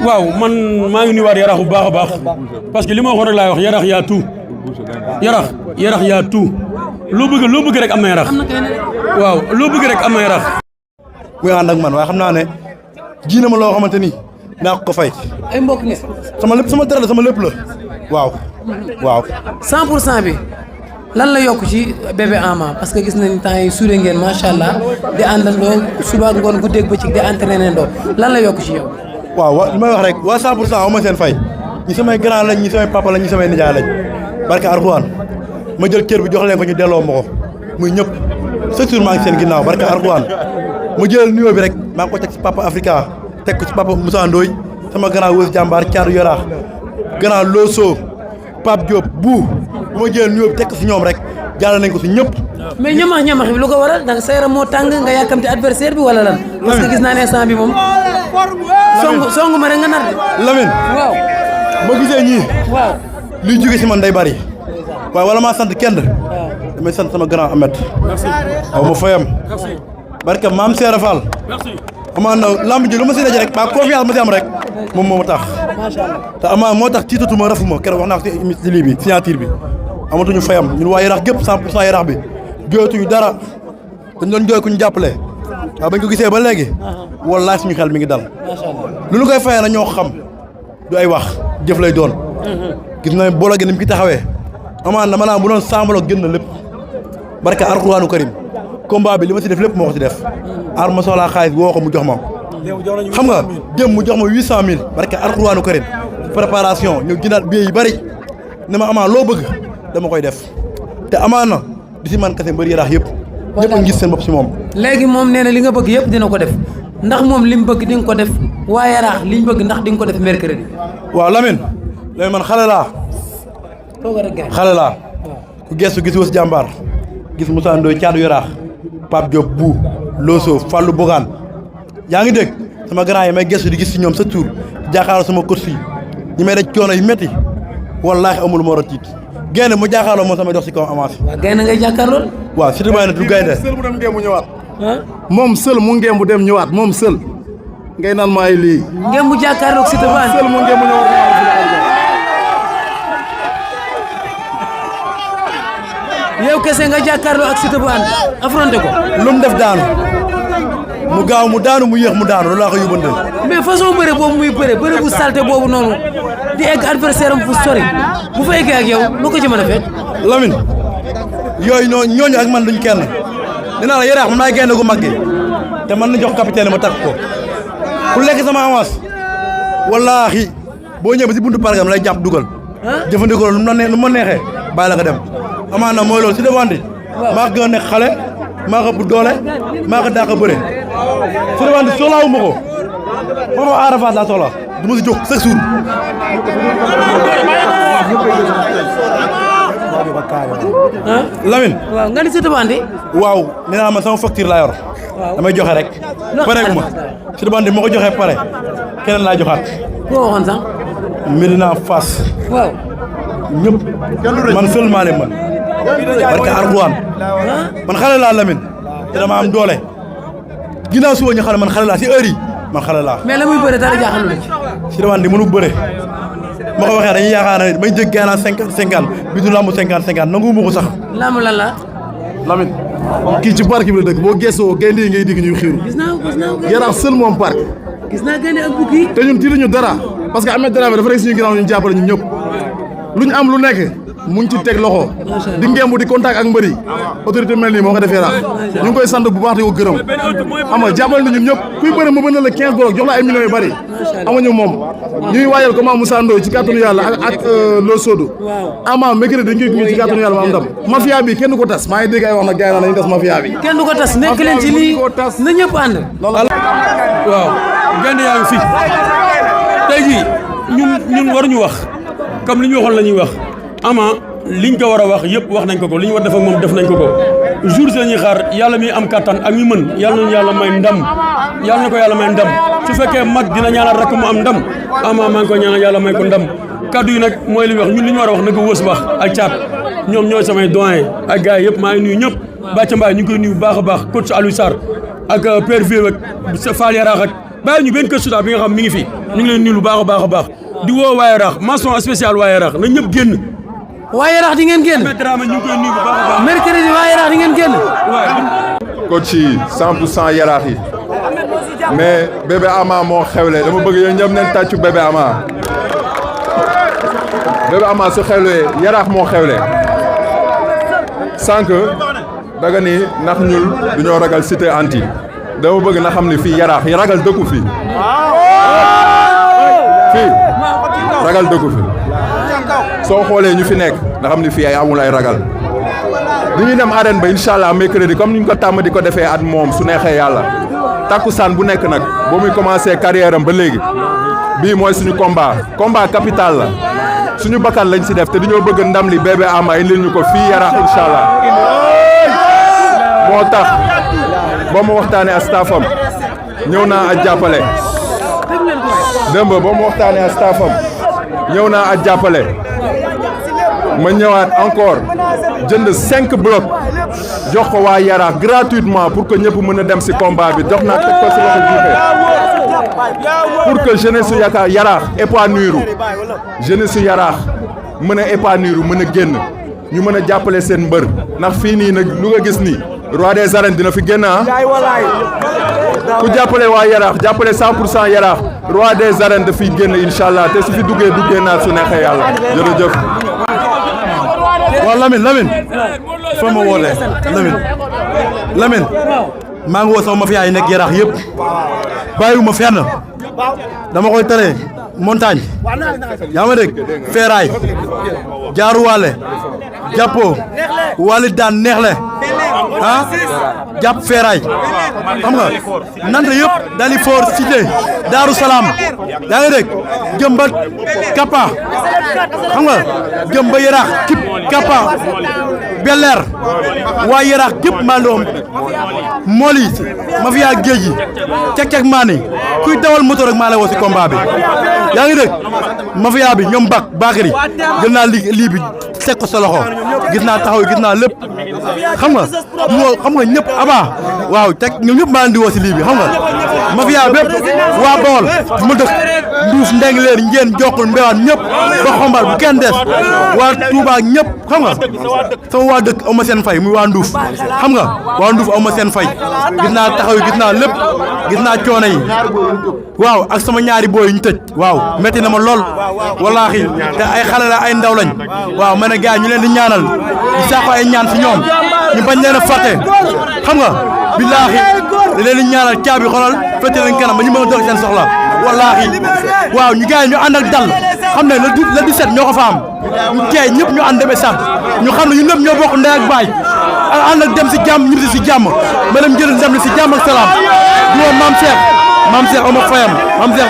waaw man maa ngi nuyuwaat Yarax bu baax a baax parce que li ma waxoon rek laay wax Yarax yaa tout Yarax yaa tout loo bëgg rek am na Yarax waaw loo bëgg rek am na Yarax. muy ànd ak man waaye xam naa ne ji na ma loo xamante ni naa ko fay. ay mbokk nga. sama lépp sama dara la sama lépp la waaw. 100% bi lan la yokk ci bébé Ama parce que gis nañ temps yi suuree ngeen macha allah di àndandoo suba ngoon guddeeg bëccëg di entraîné ndoo lan la yokk ci yow. waaw li may wax rek waa 100% aw ma seen fay ñi samay grand lañ ñi samay papa lañ ñi samay nijaay lañ barke Alxuraan ma jël cër bi jox leen ko ñu delloo ma ko muy ñëpp chaque jour maa ngi seen ginnaaw barke Alxuraan ma jël nuyoo bi rek maa ngi ko teg ci papa Africa teg ko ci papa Moussa Ndoye sama grand wës jàmbaar Thiatou Yaraax grand Loso Pape Diop bu ma jël nuyoo bi teg ko si ñoom rek jàll nañ ko si ñëpp. mais ñamax bi lu ko waral ndax sa yaram moo tàng nga yàkkamti adversaire bi wala lan. parce que gis naa ne instant bi moom. songu ma rek nga nar de. Lamine. waaw. ma gisee ñii. waaw. liy jóge si man day bari. waaye wala maa sant kenn. damay sant sama grand Ahmed. merci aw ma fayam. merci barke maam Seera Fall. merci. amaan na lamb ji lu ma si daje rek ba confiance ma si am rek moom moo ma tax. macha allah te amaan moo tax tiitatuma rafuma keroog wax naa ko si lii bi signature bi amatuñu fayam ñun waa Yarax gépp 100% Yarax bi jooytuñu dara dañ doon jooy ku ñu jàppale waaw bañ ko gisee ba léegi wallaay suñu xel mi ngi dal lu ñu koy fayee na ñoo xam du ay wax jëf lay doon gis na bolo gi ni mu ki taxawee amaan dama naa bu doon sambalo gën na lépp barke Alxuraanu Karim combat bi li ma si def lépp moo ko si def ar ma soxlaa xaalis woo ko mu jox ma xam nga dem mu jox ma 800000 barke Alxuraanu Karim préparation ñëw jëndaat billet yi bari ne ma amaa loo bëgg dama koy def te amaan na di si man kese mbëri Yaraax yëpp ñëpp a gis seen bopp si moom. léegi moom nee na li nga bëgg yëpp dina ko def ndax moom li mu bëgg di nga ko def waa Yaraax li ñu bëgg ndax di nga ko def mercredi. waaw Lamine man xale laa xale laa ku gestu gis wës jàmbaar gis Moussa Ndoye Thiatou Yaraax Pape Diop bu Loso Fallou Bogaan yaa ngi dégg sama grand yi may gestu di gis si ñoom sa tour jàkkaarloo sama coach yi ñi may daj coono yu métti wallaahi amul moo war a tiit gaynde mu jàkkaarloo moom samay dox si kaw avancé. waaw gaynde ngay jàkkaarlool. waaw surtout bàyyi na du gaynde. sël mu dem ngeen mu ñëwaat. moom sël mu ngeen mu dem ñëwaat moom sël. ngay naan ma ay lii. ngeen mu jàkkaarloog si tabaar. sël mu ngeen mu ñëwaat. yow kese nga jàkkaarloo ak Siteu bu ànd affronté ko. lu mu def daanu mu gaaw mu daanu mu yéex mu daanu loolu laa ko yóbbante. mais façon bëre boobu muy bëre bu salté boobu noonu di egg adversaire am fu sori bu fa eggee ak yow lu ko ci mën a fekk. Lamine yooyu ñooñu ak man duñ kenn dinaa la Yaraax man maay gaynde gu mag gi te man na jox capitaine ma takk ko ku lekk sama avance wallaahi boo ñëwee ba si buntu pargam lay jàpp dugal. jëfandikoo lu ma neexee bàyyi la nga dem. amaana mooy loolu si demande maa ko gën a nekk xale maa ko ëpp doole maa ko daa ko bëre si demande soxlaawu ma ko moom Ada Fass laa soxla du ma si jóg chaque jour. Lamine. waaw nga ni Siteu bu àndi. waaw nee naa ma sama facture laa yor. damay joxe rek. pare gu ma si demande ma ko joxee pare keneen laa joxaat. koo waxoon sax. Medina Fass. waaw. ñëpp man seulement leen man barke Alxuraan man xale laa Lamine te dama am doole ginnaaw suba ñu xale man xale laa si heure yi man xale laa. mais la muy bëre dara jaaxal la ci. si demande di mënu bëre ma ko waxee dañuy yaakaar ne may jëg gaanaa 50-50 bi du lamb 50-50 nangu ma ko sax. lamb lan la. Lamine kii ci parc bi la dëkk boo gëstoo gaynde yi ngay digg ñuy xiiru. gis naa Yaraax seul moom parc. gis naa gaynde ak bukki. te ñun tiituñu dara parce que Ahmed Dramé dafa rek suñu ginnaaw ñu jàppale ñun ñëpp lu ñu am lu nekk mu ngi ci teg loxo di ngemb di contact ak mbëri autorité mel nii moo ko def Yaraax ñu ngi koy sant bu baax di ko gërëm xam nga jàppale na ñun ñëpp kuy bëri mu bëgg la 15 bolok jox la ay millions yu bëri amuñu moom ñuy waajal comment Moussa Ndoye ci kàttanu yàlla ak Lo Sodo ama mercredi dañ koy gunge ci kàttanu yàlla ma am ndam mafia bi kenn du ko tas maa ngi dégg ay wax nag gars yi naan nañu tas mafia bi kenn du ko tas nekk leen ci lii na ñëpp ànd waaw gaynde yaa ngi fi tey jii ñun waruñu wax comme li ñu waxoon la ñuy wax ama liñ ko war a wax yëpp wax nañ ko li ñu war def ak moom def nañ ko jour si la ñuy xaar yàlla mi am kattan ak mi mën yàlla nañu yàlla may ndam yàlla na ko yàlla may ndam su fekkee mag dina ñaanal rek mu am ndam ama maa ngi ko ñaanal yàlla may ko ndam kaddu yi nag mooy li ñu wax ñun li ñu war a wax na ko wës wax ak caat ñoom ñooy samay doyen ak gars yi yëpp maa ngi nuyu ñëpp Bathia Mbaye ñu ngi koy nuyu bu baax a baax coach Aliou Sarr ak Père Vieux ak Fall Yaraax ak bàyyi ñu benn kër Souda bi nga xam mi ngi fi ñu ngi leen nuyu lu baax a baax a baax di woo waa Yaraax mention spéciale waa Yaraax na ñëpp génn. waa Yaraax di ngeen génn. Dramé ñu ngi koy nuyu bu baax a baax. mercredi waa Yaraax di ngeen génn. coach yi 100% Yaraax yi mais bébé Ama moo xewle dama bëgg yéen ñëpp nañ tàccu bébé Ama su xewlee Yaraax moo xewle sànq daga ni ndax ñul du ñoo ragal cité anti dama bëgg na xam ne fii Yaraax ragal dëkku fii ragal dëkku fi soo xoolee ñu fi nekk nga xam ne fii ay amul ay ragal dañuy dem arène ba incha allah mercredi comme ni ñu ko tàmm di ko defee at moom su neexee yàlla takkusaan bu nekk nag ba muy commencé carrière am ba léegi bii mooy suñu combat capital la suñu bakkan lañ si def te dañoo bëgg ndam li bébé Ama indil ñu ko fii Yaraax incha allah moo tax ba mu waxtaanee ak staffam ñëw naa ak jàppale démb ba mu waxtaanee ak staffam ñëw naa ak jàppale ma ñëwaat encore jënd 5 blocs jox ko waa Yaraax gratuitement pour que ñëpp mën a dem si combat bi jox naa teg ko si loxo jiite pour que jeunesse su Yaraax épanouir jeunesse su Yaraax mën a épanouir mën a génn ñu mën a jàppale seen mbër ndax fii nii nag lu nga gis nii roi des arènes dina fi génn ku jàppale waa Yaraax jàppale 100% Yaraax roi des arènes dafiy génn incha allah te su fi duggee naat su neexee yàlla jërëjëf. waaw Lamine fa ma woolee Lamine maa ngi woo sama mafia yi nekk Yaraax yëpp bàyyiwuma fenn dama koy tere montagne yaa ma dégg feeraay jaaruwaale jàppoo wali daan neexle jàpp feeraay xam nga nante yëpp dali foor cité Daaru Salaam yaa ngi dégg jëm ba Kappa xam nga jëm ba Yaraax kip Kappa Bel-Air waa Yaraax képp maa ndoom mool yi mafia géej gi cek maani kuy dawal moto rek maa lay woo si combat bi yaa ngi dégg mafia bi ñoom Bakary jël naa lii bi teg ko sa loxo gis naa taxaw gis naa lépp xam nga ñëpp aba waaw teg ñoom ñëpp maa leen di woo si lii bi xam nga mafia bépp waa Bawol ma dëkk Nduuf Ndeng leer Njeen Jokkul Mbewaan ñëpp ba Xombal bu kenn des waa Touba ñëpp xam nga sama waa dëkk aw ma seen fay muy waa Nduuf xam nga waa Nduuf aw ma seen fay gis naa taxaw gis naa lépp gis naa coono yi waaw ak sama ñaari booy ñu tëj waaw metti na ma lool wallaahi te ay xale la ay ndaw lañ waaw ma ne gars ñu leen di ñaanal di saako ay ñaan si ñoom ñu bañ leen a fàtte xam nga billaahi di leen di ñaanal caabi xolal fete leen kanam ba ñu mën a dox seen soxla wallaahi waaw ñu gars yi ñu ànd ak dal xam ne le 17 ñoo ko fa am ñu teey ñëpp ñu ànd demee sax ñu xam ne ñu ñëpp ñoo bokk ndey ak baay ànd ak dem si jàmm ñibbi si jàmm ma dem jël ndem li si jàmm ak salaam di woo maam Cheikh ama fayam maam Cheikh